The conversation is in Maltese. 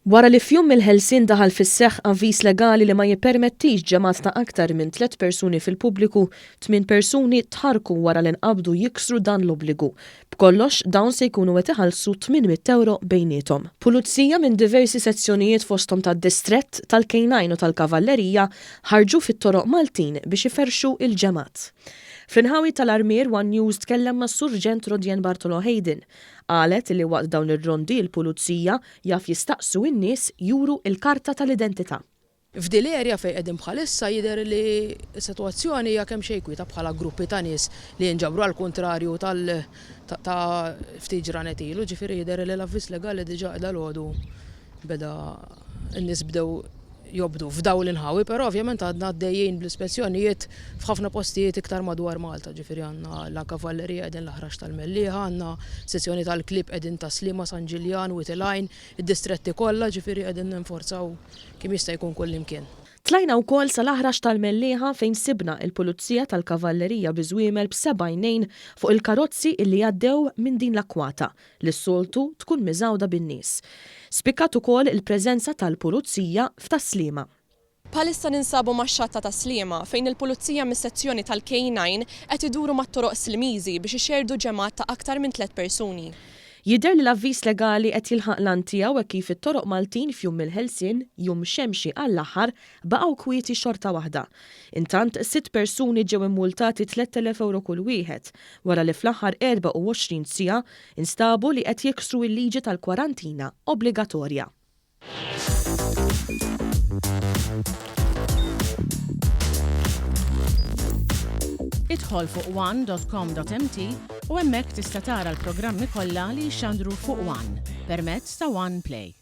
Wara li f'Jum il-Ħelsien daħal fis-seħħ avviż legali li ma jippermettix ġemgħat ta' aktar minn tlett persuni fil-pubbliku, tmien persuni tħarrku wara li nqabdu jiksru dan l-obbligu. B'kollox, dawn se jkunu qed iħallsu 800 ewro bejniethom. Pulizija minn diversi sezzjonijiet fosthom tad-Distrett, tal-K-nine u tal-Kavallerija ħarġu fit-toroq Maltin biex iferrxu l-ġemgħat. Fl-inħawi tal-Armier, one News tkellem mas-Surġent Rodienne Bartolo Hayden. Qalet li waqt dawn ir-rondi l-Pulizija jaf jistaqsu n-nies juru l-karta tal-identità. F'din l-area fejn qegħdin bħalissa jidher li s-sitwazzjoni hija kemxejn kwieta bħala gruppi ta' nies li jinġabru għall-kuntrarju tal ta' ftit ġranet ilu, ġifieri jidher li l-avviż legali diġà dalgħodu beda n-nies bdew jobdu f'dawn l-inħawi, però ovvjament għadna għaddejjin bl-ispezzjonijiet f'ħafna postijiet iktar madwar Malta, ġifieri għandna la Kavallerija qegħdin l-Aħrax tal-Mellieħa, għandna sezzjoni tal-klieb qegħdin Tas-Sliema, San Ġiljan, Wied il-Għajn, id-distretti kollha, ġifieri qegħdin ninforzaw kemm jista' jkun kullimkien. Tlajna wkoll sal-Aħrax tal-Mellieħa fejn sibna il-Pulizija tal-Kavallerija bi żwiemel b'seba' għajnejn fuq il-karozzi illi għaddew minn din l-akkwata li s-soltu tkun miżgħuda bin-nies. Spikkat ukoll il-preżenza tal-Pulizija f'Tas-Sliema. Bħalissa ninsabu max-xatt ta' Tas-Sliema fejn il-Pulizija mis-sezzjoni tal-K-nine qed iduru mat-toroq Slimiżi biex ixerrdu ġemgħat ta' aktar minn tlett persuni. Jidher li l-avviż legali qed jilħaq l-għan tiegħu hekk kif it-toroq Maltin f'Jum il-Ħelsien, jum xemxi għall-aħħar, baqgħu kwieti xorta waħda. Intant, sitt persuni ġew immultati 3,000 ewro kull wieħed, wara li fl-aħħar 24 siegħa instabu li qed jiksru l-liġi tal-kwarantina obbligatorja. Idħol fuq one dot com dot mt u hemmhekk tista' tara l-programmi kollha li jixxandru fuq one permezz ta' One Play.